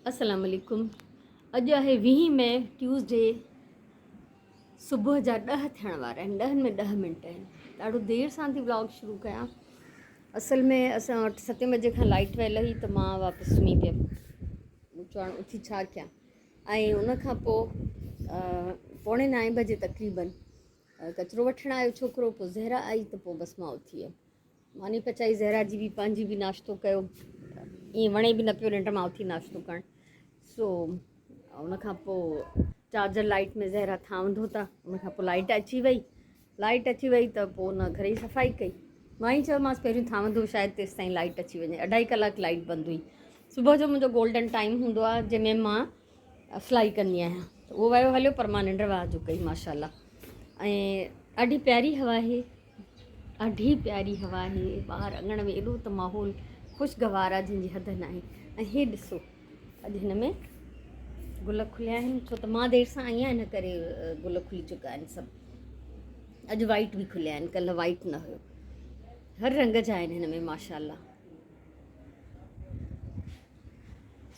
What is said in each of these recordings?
السلام عليڪم اڄ آهي ويهين مئي ٽيوزڊي صبح جا ڏهه ٿيڻ وارا آهن ڏهن ۾ ڏهه منٽ آهن ڏاڍو دير سان ٿي ولاگ شروع ڪيان اصل ۾ اسان وٽ ستين بجي کان لائٽ ويل هئي ته مان واپس سمهي پيم مون چيو هاڻي اٿي ڇا ڪيان ۽ ان کان پوء پوڻي نائين بجي تقريبن ڪچرو وٺڻ آيو ڇوڪرو پوء زهرا آئي ته پوء بس مان اٿي ويم ماني پچائي زهرا جي به پنهنجي به ناشتو ڪيو ائين وڻي به نه پيو ننڊ مان اٿي ناشتو ڪرڻ سو ان کان پوء چارجر لائٽ ۾ زهرا ٿانو ڌوتا ان کان پوء لائٽ اچي وئي لائٽ اچي وئي ته پوء ان گهر جي صفائي ڪئي مان ئي چيومانس پهريون ٿانو ڌو شايد تيستائين لائٽ اچي وڃي اڍائي ڪلاڪ لائٽ بند هئي صبح جو منهنجو گولڊن ٽائيم هوندو آهي جنهن ۾ مان سلائي ڪندي آهيان ته اهو ويو هليو پر مان ننڊ واهه جو ڪئي ماشاء الله ۽ ڏاڍي پياري هوا آهي ڏاڍي پياري هوا آهي ٻاهر اڱڻ ۾ ايڏو ته ماحول خوشگوار آهي جنهن جي حد نه آهي ۽ هي ڏسو اڄ هن ۾ گل کليا آهن ڇو ته مان دير سان آئي آهيان ان ڪري گل کلي چڪا آهن سڀ اڄ وائٽ به کليا آهن ڪلهه وائٽ نه هيو هر رنگ جا آهن هن ۾ ماشاء الله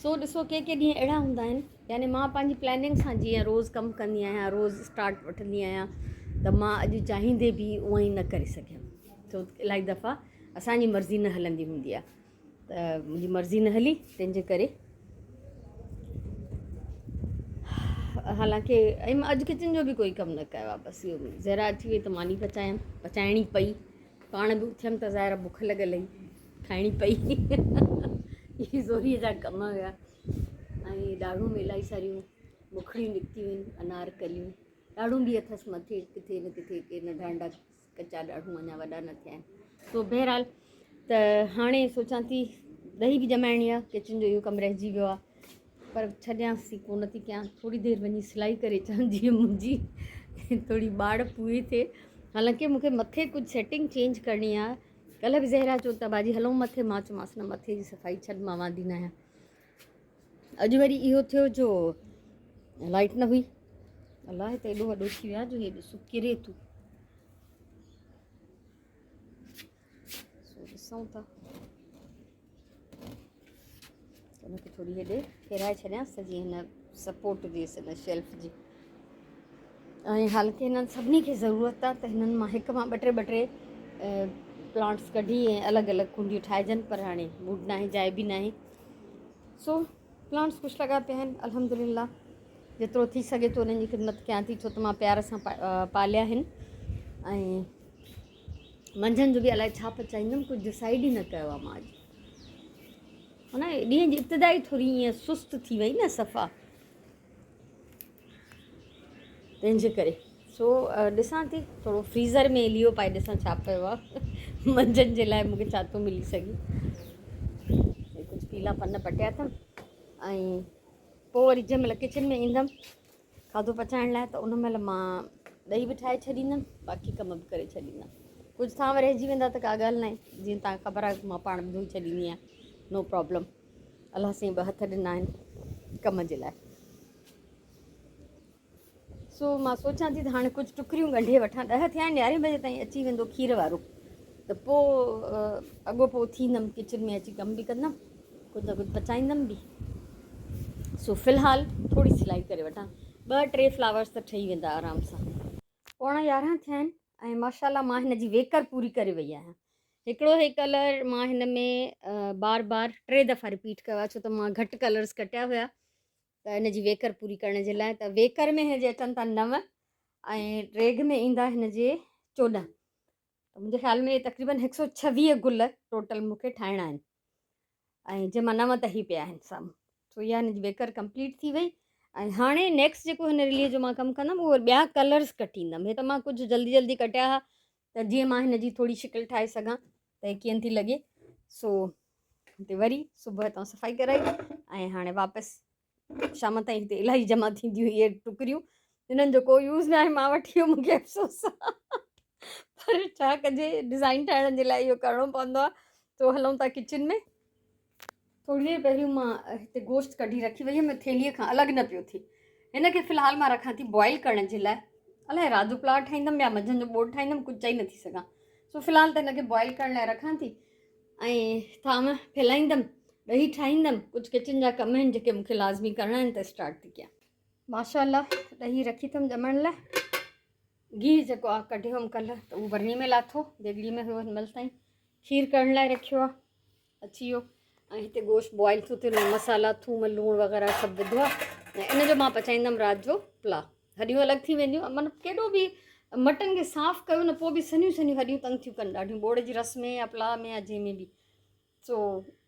سو ڏسو ڪي ڪي ڏينهن اهڙا هوندا آهن يعني مان پنهنجي پلاننگ سان جيئن روز ڪم ڪندي آهيان روز اسٽارٽ وٺندي آهيان ته مان اڄ چاهيندي به اونئن ئي نه ڪري سگهيم ڇو الاهي دفعا اسانجي مرضي نه هلندي هوندي آهي ته منهنجي مرضي نه هلي تنهنجي ڪري حالانڪه ۽ مان اڄ ڪچن جو به ڪوئي ڪم نه ڪيو آهي بس اهو زهرا اچي وئي ته ماني پچايم پچائڻي پئي پاڻ به اٿيم ته ظاهر بک لڳل هئي کائڻي پئي. اهي زوريء جا ڪم هيا ۽ ڏاڙهون به الاهي ساريون مکڙيون نڪتيون آهن انار ڪليون ڏاڙهون به اٿس مٿي ڪٿي نه ڪٿي ڪي ننڍا ننڍا ڪچا ڏاڙهون اڃا وڏا نه ٿيا آهن سو بهرحال ته هاڻي سوچان ٿي ڏهي به ڄمائڻي آهي ڪچن جو اهو ڪم رهجي ويو آهي پر ڇڏيانس ٿي ڪونه ٿي ڪيان ٿوري دير وڃي سلائي ڪري اچان جيئن منهنجي ٿوري ٻاڙ پوري ٿئي حالانڪه مونکي مٿي ڪجهه سيٽنگ چينج ڪرڻي آهي ڪلهه به زهرا چيو ته باجي هلون مٿي مان چيومانس نه مٿي جي صفائي ڇڏ مان واندي نه آهيان اڄ وري اهو ٿيو جو لائٽ نه هئي الله هي ته ايڏو وڏو ٿي ويو آهي جو هي ڏسو ڪري ٿو سو ڏسون ٿا ان کي ٿوري هيڏي ڦيرائي ڇڏيانس ته جيئن هن سپورٽ ڏيس هن شيلف جي ۽ حالانڪه هنن سڀني کي ضرورت آهي ته هنن مان هڪ مان ٻه ٽي ٻه ٽي پلانٽس ڪڍي ۽ الڳ الڳ ڪونڊيون ٺاهجن پر هاڻي موڊ ناهي جاء به ناهي سو پلانٽس خوش لڳا پيا آهن الحمد لله جيترو ٿي سگهي ٿو انهن جي خدمت ڪيان ٿي ڇو ته مان پيار سان پاليا آهن ۽ منجهند جو به الائي ڇا پچائيندم ڪجهه ڊسائيڊ ئي نه ڪيو آهي مان اڄ هن ڏينهن جي ابتدا ئي ٿوري ائين سست ٿي وئي نه صفا تنهنجي ڪري سو ڏسان ٿي ٿورو فريزر ۾ ليو پائي ڏسان ڇا پيو آهي منجهند جي لاء مونکي ڇا ٿو ملي سگهي ڪجهه پيلا پن پٽيا اٿم ۽ پوء وري جنهن مهل ڪچن ۾ ايندم کاڌو پچائڻ لاء ته ان مهل مان ڏهي به ٺاهي ڇڏيندم باقي ڪم به ڪري ڇڏيندم ڪجهه ٿانو رهجي ويندا ته ڪا ڳالهه ناهي جيئن تان خبر آهي مان پاڻ به ڌوئي ڇڏيندي آهيان نو پرابلم الله سائين ٻه هٿ ڏنا آهن ڪم جي لاء سو مان سوچان ٿي ته هاڻي ڪجهه ٽڪريون ڳنڍي وٺان ڏهه ٿيا آهن يارهين بجي تائين اچي ويندو کير وارو ته پوء اڳو پوء ٿيندم ڪچن ۾ اچي ڪم به ڪندم ڪجهه نه ڪجهه پچائيندم به سو في الحال ٿوري سلائي ڪري وٺان ٻه ٽي فلاورس ته ٺهي ويندا آرام سان. پوڻا 11 ٿيا آهن ۽ ماشاء الله مان هن جي ويڪر پوري ڪري وئي آهيان. هڪڙو هي ڪلر مان هن ۾ بار بار ٽي دفعا رپيٽ ڪيو آهي ڇو ته مان گهٽ ڪلرز ڪٽيا هيا ته هن جي ويڪر پوري ڪرڻ جي لاء ته ويڪر ۾ هن جي اچن ٿا 9 ۽ ڊريگ ۾ ايندا هن جي 14 ته منهنجي خيال ۾ تقريبن 126 گل ٽوٽل مون کي ٺاهڻا آهن ۽ جنهن مان 9 ته هي پيا آهن سامهون. سو اها هن جي ويڪر ڪمپليٽ ٿي وئي ۽ هاڻي نيڪسٽ جيڪو هن رلي جو مان ڪم ڪندم اهو ٻيا ڪلرز ڪٽيندم. هي ته مان ڪجهه جلدي جلدي ڪٽيا ها ته جيئن مان هن جي ٿوري شڪل ٺاهي سگهان ته هي ڪيئن ٿي لڳي. سو هتي وري صبح تان صفائي ڪرائي ۽ هاڻي واپس شام تائين هتي الاهي جمع ٿينديون اهي ٽڪريون انهن جو ڪو يوز نه آهي مان وٽ اهو مونکي افسوس آهي پر ڇا ڪجي ڊزائن ٺاهڻ جي لاء اهو ڪرڻو پوندو آهي تو هلون ٿا ڪچن ۾ ٿوري دير پهريون مان هتي گوشت ڪڍي رکي وئي هيم ٿيلهيء کان الڳ نه پيو ٿئي هن کي في الحال مان رکان ٿي بوائل ڪرڻ جي لاء الائي رات جو پلاء ٺاهيندم يا منجهند جو ٻوڙ ٺاهيندم ڪجهه چئي نٿي سگهان سو في الحال ته هن کي بوائل ڪرڻ لاء رکان ٿي ۽ ٿانو ڦهلائيندم. ڏهي ٺاهيندم، ڪجهه ڪچن جا ڪم آهن جيڪي مون کي لازمي ڪرڻا آهن ته اسٽارٽ ٿي ڪيان. ماشاء الله ڏهي رکي اٿم ڄمڻ لاء. گيهه جيڪو آ ڪڍيو هيم ڪلهه ته اهو برني ۾ لاٿو، ديڳڙي ۾ هيو هن مهل تائين. کير ڪرڻ لاء رکيو آ، اچي ويو. ۽ هتي گوشت بوائل ٿو ٿئي، مصالحا ٿوم لوڻ وغيره سڀ وڌو آ ۽ ان جو مان پچائيندم رات جو پلاء. هڏيون الڳ ٿي وينديون، مطلب ڪيڏو به مٽن کي صاف ڪيو نه پوء به سنهيون سنهيون هڏيون تنگ ٿيون ڪن ڏاڍيون، ٻوڙ جي رس ۾ يا پلاء ۾ يا جنهن ۾ به. سو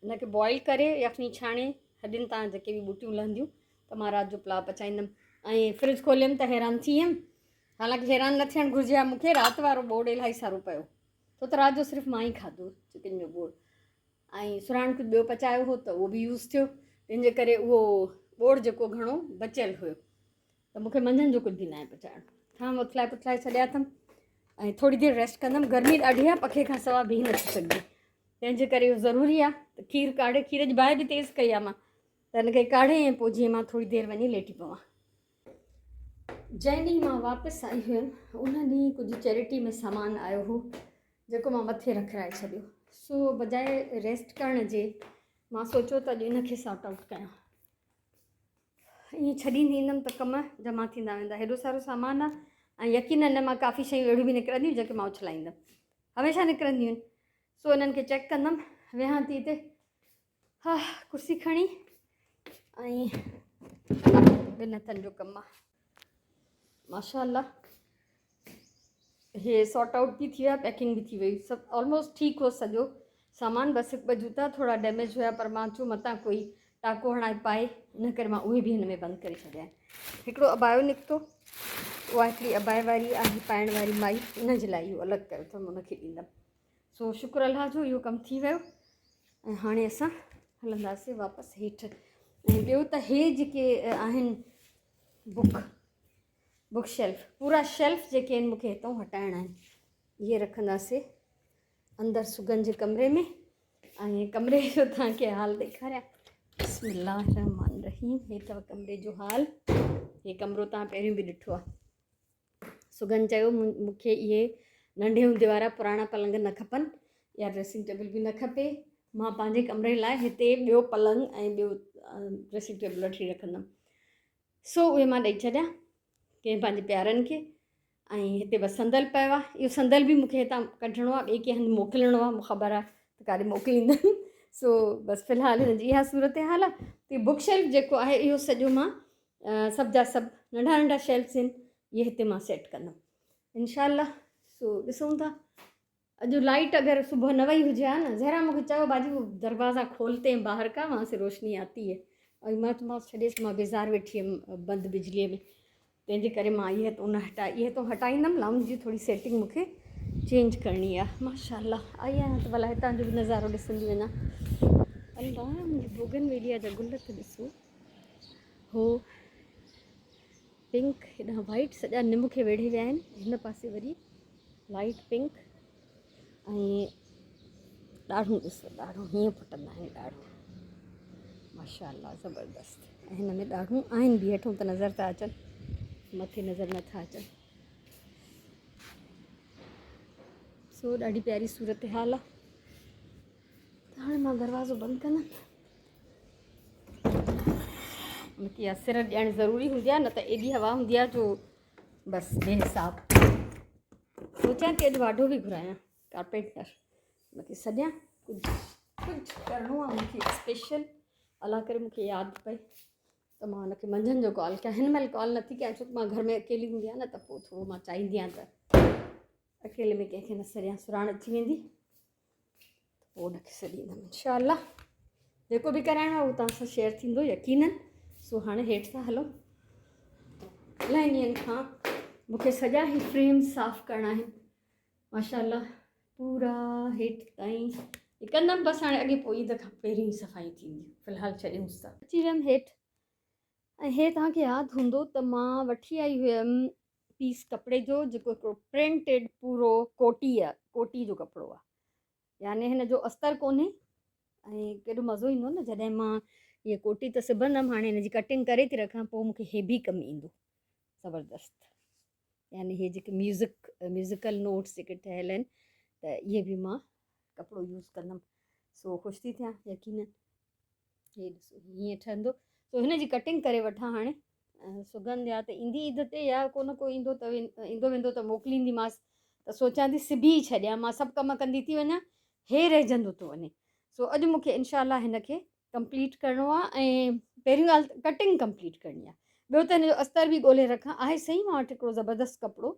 ان کي بوائل ڪري يخني ڇاڻي هڏين تان جيڪي به ٻوٽيون لهنديون ته مان رات جو پلاء پچائيندم. ۽ فرج کوليم ته حيران ٿي ويم، حالانڪه حيران نه ٿيڻ گهرجي ها مون کي، رات وارو ٻوڙ الاهي سارو پيو، ڇو ته رات جو صرف مان ئي کاڌو چڪن جو ٻوڙ ۽ سرهاڻ ڪجهه ٻيو پچايو هو ته اهو به يوز ٿيو، تنهن جي ڪري اهو ٻوڙ جيڪو گهڻو بچيل هيو ته مون کي منجهند جو ڪجهه به ناهي پچائڻو. ٿانو اٿلائي پٿلائي ڇڏيا اٿم ۽ ٿوري دير ريسٽ ڪندم. گرمي ڏاڍي آهي، پکي کان سوا بيهي نٿو سگهجي، تنهن جي ڪري اهو ضروري آهي ته کير ڪاڙهي، کير جي باهه به تيز ڪئي آهي مان ته هن کي ڪاڙهي ۽ پوء جيئن مان ٿوري دير وڃي ليٽي پوان. جنهن ڏينهن مان واپس آئي هيم ان ڏينهن ڪجهه چيرٽي ۾ سامان آيو هو جيڪو مان مٿي رکرائي ڇڏيو، سو بجاء ريسٽ ڪرڻ جي مان سوچيو ته اڄ ان کي سارٽ آئوٽ ڪيان. ائين ڇڏيندي ايندم ته ڪم جمع ٿيندا ويندا. هيڏو سارو سامان آ ۽ يقينن ان مان ڪافي شيون اهڙيون به نڪرنديون جيڪي مان اڇلائيندم، هميشه نڪرنديون آهن. سو انهن کي چيڪ ڪندم. ويهان ٿي هتي، ها ڪرسي کڻي ۽ ٻن هٿن جو ڪم آ. ماشاء الله هي سارٽ آئوٽ به ٿي ويا، پيڪنگ به ٿي وئي، سڀ آلموسٽ ٺيڪ هو سڄو سامان، بس هڪ ٻه جوتا ٿورا ڊيميج هيا پر مان چيو متان ڪوئي ٽاڪو هڻائي پائي، ان ڪري مان اهي به هن ۾ بند ڪري ڇڏيا آهن. هڪڙو ابايو نڪتو، اها هڪڙي ابائي واري آهي پائڻ واري مائي، ان جي لاء اهو الڳ ڪيو اٿم، ان کي ڏيندم. سو شڪر الله جو اهو ڪم ٿي ويو ۽ هاڻي اسان هلنداسين واپس هيٺ. ۽ ٻيو ته هي جيڪي آهن بڪ بڪ شيلف، پورا شيلف جيڪي آهن مونکي هتان هٽائڻا آهن، اهي رکنداسي اندر سگن جي ڪمري ۾. ۽ ڪمري جو توهان کي حال ڏيکاريان. بسم الله الرحمن الرحيم. هي اٿو ڪمري جو حال. هي ڪمرو توهان پهريون به ڏٺو آهي. سگن چيو مونکي اهي ننڍي هوندي وارا پراڻا پلنگ نه کپن يا ڊريسنگ ٽيبل به نه کپي، مان پنهنجي ڪمري لاء هتي ٻيو پلنگ ۽ ٻيو ڊريسنگ ٽيبل وٺي رکندم. سو اهي مان ڏئي ڇڏيا ڪنهن پنهنجي پيارن کي. ۽ هتي بس صندل پيو آهي، اهو صندل به مونکي هتان ڪڍڻو آهي، ٻئي ڪنهن هنڌ موڪلڻو آهي، مون خبر آهي ته ڪاڏي موڪليندم. سو بس في الحال هن جي اها صورت حال آهي. ته بڪ شيلف جيڪو آهي اهو سڄو مان سڀ جا سڀ ننڍا ننڍا شيلفس آهن اهي هتي مان سيٽ ڪندم انشاء الله. سو ڏسون ٿا اڄ لائٽ اگر صبح نه وئي هجي ها نه. زهرا مونکي چيو باجي وہ دروازا کولتي ہیں باهر کا وهان سي روشني آتي هي. ۽ مان چيومانس ڇڏيس مان بيزار ويٺي هيم بند بجلي ۾ تنهن جي ڪري مان اهي ته نه هٽا اهي ته هٽائيندم. لائونج جي ٿوري سيٽنگ مونکي چينج ڪرڻي آهي. ماشاء الله آئي آهيان ته ڀلا هتان جو به نظارو ڏسندي وڃان. الله منهنجي بوگن ويليا جا گل ته ڏسو، هو پنڪ هيڏانهن وائٽ سڄا نم کي ويڙهي ويا آهن، هن پاسي وري لائٽ پنڪ ۽ ڏاڙهون ڏسو، ڏاڙهون هيئن ڦٽندا آهن ڏاڙهون ماشاء الله زبردست. ۽ هن ۾ ڏاڙهون آهن به، هيٺون ته نظر ٿا اچن، مٿي نظر نٿا اچن. سو ڏاڍي پياري صورت حال آهي. ته هاڻي مان دروازو بند ڪندم. ان کي اها سر ڏيڻ ضروري هوندي آهي، نه ته ايڏي هوا هوندي آهي جو بس بي حساب. سوچيان ٿي اڄ واڍو به گهرايان ڪارپينٽر، ان کي سڏيان، ڪجهه ڪجهه ڪرڻو آهي مونکي اسپيشل. الله ڪري مونکي ياد پئي ته مان ان کي منجهند جو ڪال ڪيان. هن مهل ڪال نٿي ڪيان ڇو ته مان گهر ۾ اڪيلي هوندي آهيان نه، ته پوء ٿورو مان چاهيندي آهيان ته اڪيلي ۾ ڪنهن کي نه سڏيان، سراڻ اچي ويندي ته پوء ان کي سڏيندم انشاء الله. جيڪو به ڪرائڻو آهي اهو توهان سان شيئر ٿيندو يقينن. سو هاڻي هيٺ ٿا هلون. الاهي ڏينهن کان مونکي سڄا هي فريم صاف ڪرڻا آهن ماشاء الله، پورا هيٺ تائين ڪندم، بس هاڻي اڳي پوء عيد کان پهرين صفائي ٿيندي، في الحال ڇڏيونس ٿا. اچي ويم هيٺ ۽ هي توهان کي ياد هوندو ته مان وٺي آئي هيم پيس ڪپڙي جو جيڪو هڪڙو پرنٽيڊ پورو ڪوٽي آ، ڪوٽي جو ڪپڙو آ، يعني هن جو استر ڪونهي. ۽ ڪيڏو مزو ايندو نه جڏهن مان هيء ڪوٽي ته سبندم، هاڻي هن جي ڪٽنگ ڪري ٿي رکان، پوء مونکي هي به ڪم ايندو زبردست. يعني هي جيڪي ميوزڪل نوٽس جيڪي ٺهيل آهن ته اهي به مان ڪپڙو يوز ڪندم، سو خوش ٿي ٿيان يقينن. هي ڏسو هيئن ٺهندو. سو هن جي ڪٽنگ ڪري وٺان هاڻي. سڳنڌ يا ته ايندي عيد تي يا ڪو نه ڪو ايندو ته ايندو ويندو ته موڪلينديمانس ته سوچان ٿي سبي ئي ڇڏيان مان سڀ ڪم ڪندي ٿي وڃان هي رهجندو ٿو وڃي. سو اڄ مون کي انشاء الله هن کي ڪمپليٽ ڪرڻو آ ۽ پهريون ڳالهه ته ڪٽنگ ڪمپليٽ ڪرڻي آ. ٻيو ته هن جو استر به ڳولي رکان. آهي صحيح مان وٽ هڪڙو زبردست ڪپڙو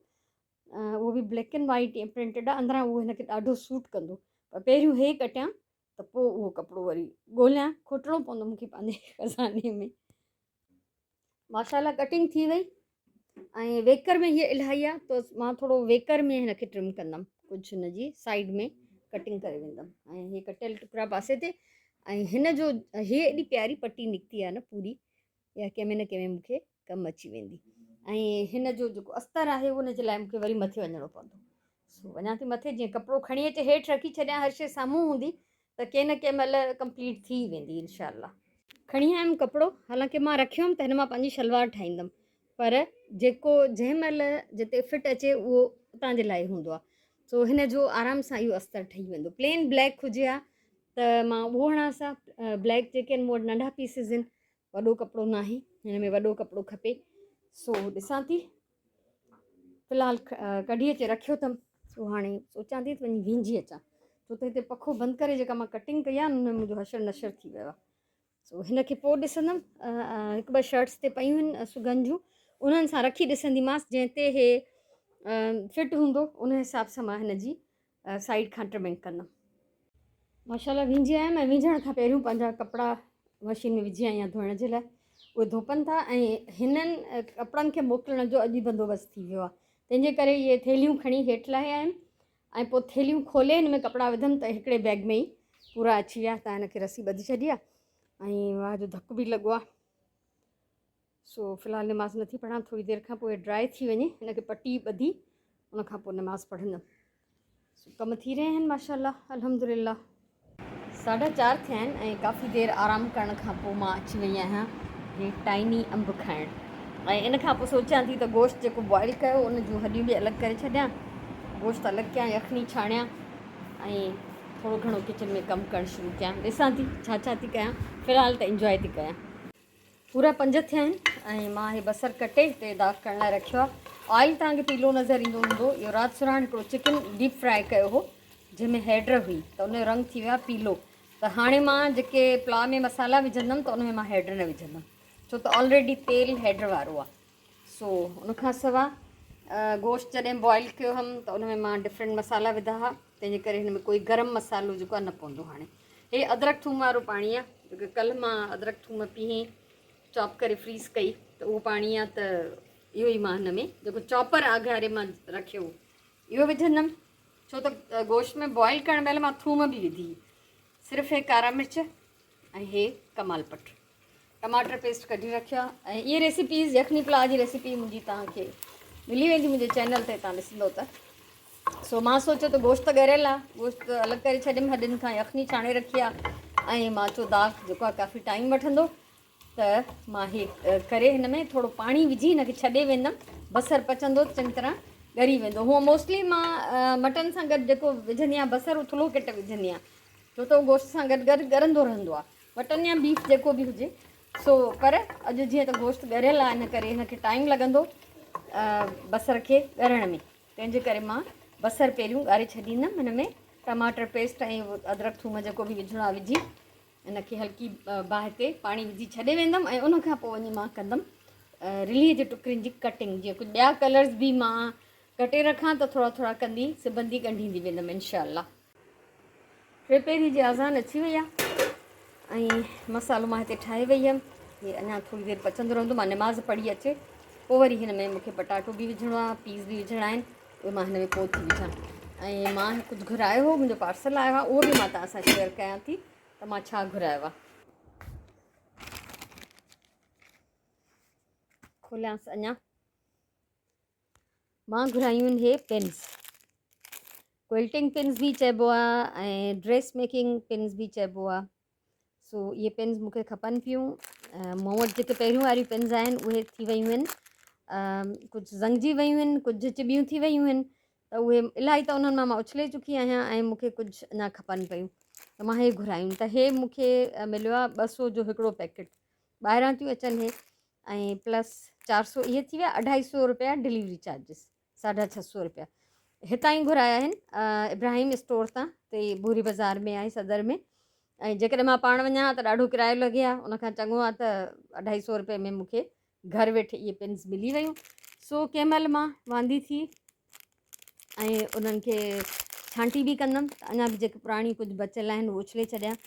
اهو به بليڪ اينڊ وائيٽ ائين پرنٽيڊ آ اندران اهو هن کي ڏاڍو سوٽ ڪندو پر پهريون هي ڪٽيان ته پوء اهو ڪپڙو وري ڳوليان کوٽڻو پوندو مون کي پنهنجي خزاني ۾. ماشاء الله ڪٽنگ ٿي وئي ۽ ويڪر ۾ هيء الاهي آ ته مان ٿورو ويڪر ۾ هن کي ٽرم ڪندم ڪجهه هن جي سائيڊ ۾ ڪٽنگ ڪري ويندم ۽ هي ڪٽيل ٽڪرا پاسي تي ۽ هن جو هي ايڏي پياري پٽي نڪتي آ نه پوري يا ڪنهن ۾ نه ڪنهن ۾ مون کي ڪم اچي ويندي ۽ هن جو جيڪو استر آهي ان جي لاء مون کي وري مٿي وڃڻو پوندو سو وڃان ٿي مٿي جيئن ڪپڙو کڻي اچي هيٺ رکي ڇڏيان هر شي سامهون هوندي ته ڪنهن نه ڪنهن مهل ڪمپليٽ ٿي ويندي انشاء الله. کڻي آيم ڪپڙو حالانڪه مان رکيو هيم ته هن مان پنهنجي شلوار ٺاهيندم پر جيڪو جنهن مهل جتي فٽ اچي اهو اتان جي لاء هوندو آهي سو هن جو آرام سان اهو استر ٺهي ويندو پلين بليڪ هجي ها ته مان اهو هڻانس ها بليڪ جيڪي آهن مون وٽ ننڍا پيسز آهن وڏو ڪپڙو ناهي هن ۾ وڏو ڪپڙو کپي سو ڏسان ٿي في الحال ڪڍي اچي رکيو اٿم سو هاڻي سوچان ٿي ته وڃي وينجهي اچان ڇو ته هتي پکو بند ڪري جيڪا مان ڪٽنگ ڪئي آهي ان ۾ منهنجو حشر نشر ٿي ويو آهي سو هن کي پوء ڏسندم هڪ ٻه شرٽس تي پيون آهن سگن جون انهن سان رکي ڏسنديمانس جنهن تي هي فٽ هوندو ان حساب سان مان هن جي سائيڊ کان ٽرمنگ ڪندم. ماشاءالله وينجهي آيم ۽ وينجهڻ کان پهريون پنهنجا ڪپڙا مشين ۾ وجهي آئي آهيان ڌوئڻ جي لاء اهي ڌوپن ٿا ۽ هنن ڪپڙن کي موڪلڻ جو اڄ ئي بندوبست ٿي ويو آهي تنهن جي ڪري اهي ٿيلهيون کڻي هيٺ لاهي آيم ۽ پوء ٿيلهيون کولي هن ۾ ڪپڙا وڌم ته هڪڙي بيگ ۾ ئي پورا اچي ويا تان هن کي رسي ٻڌي ڇڏي آهي ۽ واهه جو ڌڪ به لڳو آهي سو في الحال نماز نٿي پڙهان ٿوري دير کان پوء ڊرائي ٿي وڃي هن کي پٽي ٻڌي ان کان پوء نماز پڙهندم سو ڪم ٿي رهيا آهن ماشاء الله الحمد لله ساڍا چار ٿيا آهن ۽ ڪافي دير آرام ڪرڻ کان پوء مان اچي وئي آهيان هي ٽائني انب کائڻ ۽ ان کان پوء سوچيان ٿي ته گوشت جيڪو بوائل ڪيو ان جون هڏيون به الڳ ڪري ڇڏيان گوشت الڳ ڪيان يخني ڇاڻيان ۽ ٿورو گهڻو ڪچن ۾ ڪم ڪرڻ شروع ڪيان ڏسان ٿي ڇا ڇا ٿي ڪيان في الحال ته انجوائي ٿي ڪيان پورا پنج ٿيا آهن ۽ مان هي بصر ڪٽي هتي داغ ڪرڻ لاء رکيو آهي. آئل توهان کي پيلو نظر ايندو هوندو. اهو رات سراڻ هڪڙو چڪن ڊيپ فرائي ڪيو هو جنهن ۾ هيڊر هئي ته ان جو رنگ ٿي ويو آهي پيلو ته هاڻي مان جيڪي پلاء ۾ مصالحا وجهندم ته ان ۾ مان هيڊر نه وجهندم ڇو ته آلريڊي تيل هيڊر وارو آهي سو ان کان سوا گوشت جڏهن بوائل ڪيو هيم ته ان ۾ مان ڊفرنٽ مصالحا وڌا هئا تنهن جي ڪري هن ۾ ڪوئي گرم مصالحو جيڪو آهي نه پوندو هاڻي هي ادرڪ ٿوم وارو پاڻي آهي جيڪو ڪلهه مان ادرڪ ٿوم پيهي چاپ ڪري فريز ڪئي ته اهو پاڻي آهي ته اهو ئي مان هن ۾ جيڪو چاپر آگهاري مان رکيو اهو وجهندم ڇو ته گوشت ۾ بوائل ڪرڻ مهل مان ٿوم به وڌي صرف هي ڪارا مرچ ۽ هي ڪمال پٽ ٽماٽر پيسٽ ڪڍي رکيو آهي ۽ اهي ريسيپيز يخني پلاء جي ريسيپي منهنجي توهان کي ملي ويندي منهنجي چينل تي توهان ڏسندو ته سو مان سوچيو ته گوشت ڳريل آهي گوشت الڳ ڪري ڇڏيم هڏين کان يخني ڇاڻي رکي آهي ۽ مان چيو داغ جيڪو آهي ڪافي ٽائيم وٺندو ته مان هي ڪري هن ۾ ٿورو پاڻي وجهي هن کي ڇڏي ويندم بصر پچندو ته چڱي طرح ڳري ويندو هونء موسٽلي مان مٽن سان گڏ جيڪو وجهندي آهيان بصر اهو ٿلهو ڪٽ وجهندي آهيان ڇو ته اهو گوشت سان گڏ گڏ ڳرندو رهندو آهي مٽن يا بيف جيڪو به هجي سو پر اڄ جيئن ته گوشت ڳريل آهي ان ڪري هن کي ٽائيم لڳندو بصر کي ڳرڻ ۾ تنهن جي ڪري مان بصر پهريون ڳاري ڇڏيندم هن ۾ ٽماٽر پيسٽ ۽ ادرڪ ٿوم جيڪو به وجهڻو آهي وجهي ان کي هلڪي باهه تي پاڻي وجهي ڇڏي ويندم ۽ ان کان پوء وڃي مان ڪندم رلي جي ٽڪرين جي ڪٽنگ جيئن ڪجهه ٻيا ڪلرز به مان ڪٽي رکان ته ٿورا ٿورا ڪندي سبندي ڳنڍيندي ويندم انشاء الله ٽي پهري جي اذان اچي وئي آهي ۽ مصالحو مان هتي ٺاهي وئي هيم هي اڃا ٿوري دير پچندو رهندو مان نماز پڙهي اچي پوء وري هن ۾ مونکي پٽاٽو به وجهڻو آهي پيز به وجهڻا آهن اهي مان هن ۾ پوء ٿي وجهان ۽ مان ڪجهه گهرايو هو منهنجو پارسل آيو آهي اهو به مان توهان سان شيئر ڪيان ٿي ته مان ڇا گهرايو آهي کوليانس اڃا مان گهرايون آهن هي پنس ڪوئلٽنگ پنس به چئبو آهي ۽ ڊريس ميڪنگ پنس به چئبو آهي سو اهي پنس مون کي کپن پيون مون وٽ جيڪي پهريون واريون پنس آهن اهي ٿي ويون آهن ڪجهه زنگجي ويون آهن ڪجهه چٻيون ٿي ويون آهن ته اهي الاهي ته انهن مان مان اڇلي چڪي آهيان ۽ مون کي ڪجهه اڃا کپن پيون ته مان هي گهرايون ته هي مون کي مليو آهي 200 جو هڪڙو پيڪيٽ، ٻاهران ٿيون اچن هي، ۽ پلس 400 اهي ٿي ويا 250 روپيا ڊليوري چارجز، 650 روپيا. هتان ئي گهرايا آهن ابراهيم اسٽور تان، تي بوري بازار ۾ آهي صدر ۾. ۽ جيڪڏهن مان پاڻ وڃان ها ته ڏاڍو ڪرايو لڳي ها، ان کان چڱو آهي ته 250 روپئي ۾ مون کي گهر ويٺي اهي پنس ملي ويون. سو ڪنهن مهل مان واندي ٿي ۽ انهن کي ڇانٽي به ڪندم ته اڃا به جيڪي پراڻيون ڪجهه بچيل آهن اهي اڇلي ڇڏيان،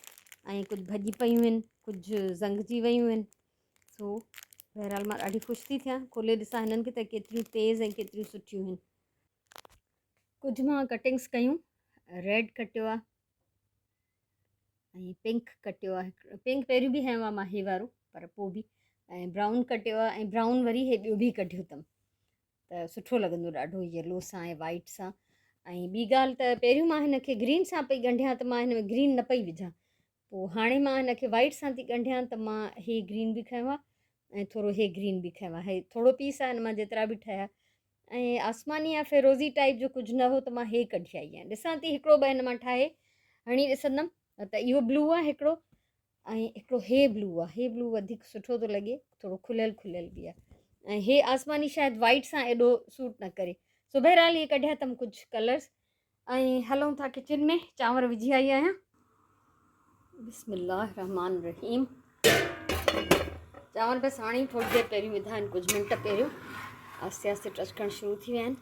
۽ ڪجهه ڀڄي پيون آهن، ڪجهه زنگجي ويون آهن. سو بهرحال مان ڏاڍي خوش ٿي ٿيان، کولي ڏسان هنن کي ته ڪيتريون تيز ۽ ڪيتريون سٺيون آهن. ڪجهه مان ڪٽنگس ڪيون، ريڊ ڪٽيو آهي ۽ پنڪ ڪٽيو آهي، پنڪ پهريون به هنيو آهي مان هي وارو، پر پوء به، ۽ برائون ڪٽيو آهي، ۽ برائون وري هي ٻيو به ڪڍيو اٿم ته سٺو لڳندو ڏاڍو يلو سان ۽ وائيٽ سان. ۽ ٻي ڳالهه ته پهريون مان هن کي گرين سان پئي ڳنڍيان ته مان هن ۾ گرين نه پئي وجهان، پوء هاڻي مان هن کي وائيٽ سان ٿي ڳنڍيان ته مان هي گرين به کنيو آهي ۽ ٿورو هي گرين به کنيو آهي. هي ٿورو پيس آهي هن مان جيترا به ٺهيا، ۽ آسماني يا فيروزي ٽائيپ جو ڪجهه نه هو ته مان هي ڪڍي آئي آهيان. ڏسان ٿي هڪڙو ٻه هن مان ٺاهي هڻي ڏسندم ته اهو بلو آهي هڪڙو، ۽ هڪڙو هي بلو آهي. هي بلو وڌيڪ سٺو ٿو لڳي، ٿورو کليل کليل به آهي، ۽ هي آسماني شايد وائيٽ سان ايڏو سوٽ نه ڪري. سو بهرحال اهي ڪڍيا اٿم ڪجهه ڪلرس. ۽ هلون ٿا ڪچن ۾، چانور وجهي آئي آهيان. بسم الله الرحمن الرحيم. چانور بس هاڻي ئي ٿوري دير پهريون وڌا آهن، ڪجهه منٽ پهريون. آهستي آهستي ٽچڪڻ شروع ٿي ويا آهن.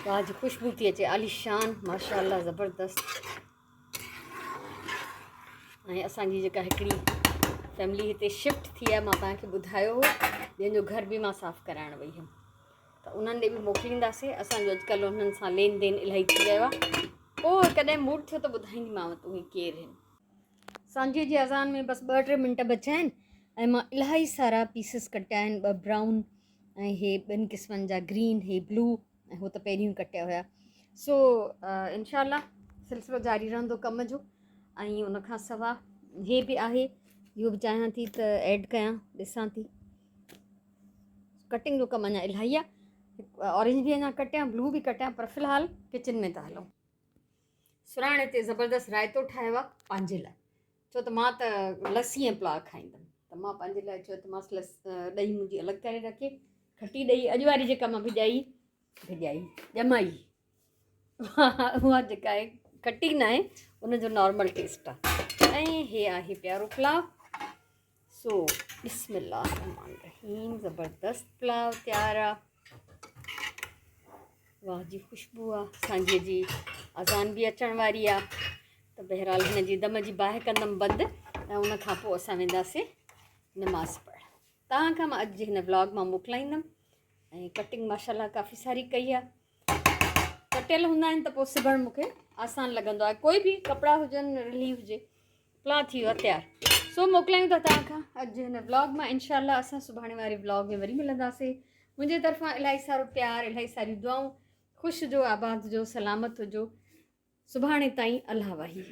واهه جي خوشبو ٿي اچي، عاليشان ماشاءالله زبردست. ۽ اسان جي جيڪا هڪڙي فيملي هتي شفٽ ٿي آهي، مان توهان کي ٻڌايو هو، جنهن جو گهر به مان صاف ڪرائڻ وئي هيم، ته انهن ڏي به موڪلينداسين. اسان جو اڄڪلهه انهن سان لين دين الاهي ٿي ويو آهي. پوء ڪڏهن موڊ ٿيو ته ٻڌائينديمانو ته اهي ڪير آهن. سانجهيء جي اذان ۾ بس 2 3 منٽ بچيا آهن ۽ مان الاهي سارا پيسز ڪٽيا آهن، 2 برائون ۽ هي ٻن قسمن جا گرين، هي بلو، ۽ هو ته پهريون ڪٽيا هيا. سو انشاء الله سلسلو جاري رهندو ڪم جو. ۽ ان کان سوا هي به آهي، اهو به چاهيان ٿي ته ايڊ ڪيان، ڏسان ٿي. ڪٽنگ جو ڪم اڃا الاهي آهي، اورينج به اڃا ڪٽيان، بلو به ڪٽيان، پر في الحال ڪچن ۾ ٿا هلون. سراڻي تي زبردست رائتو ٺاهيو آهي پنهنجي لاء، ڇو ته مان ته لسي ۽ پلاء کائيندم، ته مان پنهنجي لاء چيو ته مان لس ڏهي منهنجي الڳ ڪري رکي، کٽي ڏهي اڄ واري جيڪا مان ڀڄائي ڀڄائي ڄمائي اها جيڪا آهي کٽي نه آهي، ان جو نارمل ٽيسٽ آهي. ۽ هي آهي پيارو پلاء. سو بسم الله الرحمن الرحيم، زبردست پلاء تيار آ، واهه جي خوشبو آ. سانجهيء جي اذان به اچڻ واري آ، ته بهرحال هن جي دم جي باهه ڪندم بند، ۽ ان کان پوء اسان وينداسين نماز پڙهڻ. توهان کان مان اڄ جي هن ولاگ مان موڪلائيندم. ۽ ڪٽنگ ماشاءالله ڪافي ساري ڪئي آ، ڪٽيل هوندا آهن ته پوء سبڻ مون کي آسان لڳندو آهي، ڪوئي به ڪپڙا هجن، رلي هجي. پلاء ٿي ويو تيار. سو موڪلايون ٿا توهان کان اڄ جي هن ولاگ مان. انشاء الله اسان سڀاڻي واري ولاگ ۾ وري ملنداسين. منهنجي طرفان الاهي سارو پيار، الاهي ساريون دعائون. خوش هجو، آباد هجو، سلامت هجو. سڀاڻي تائين الله واهي.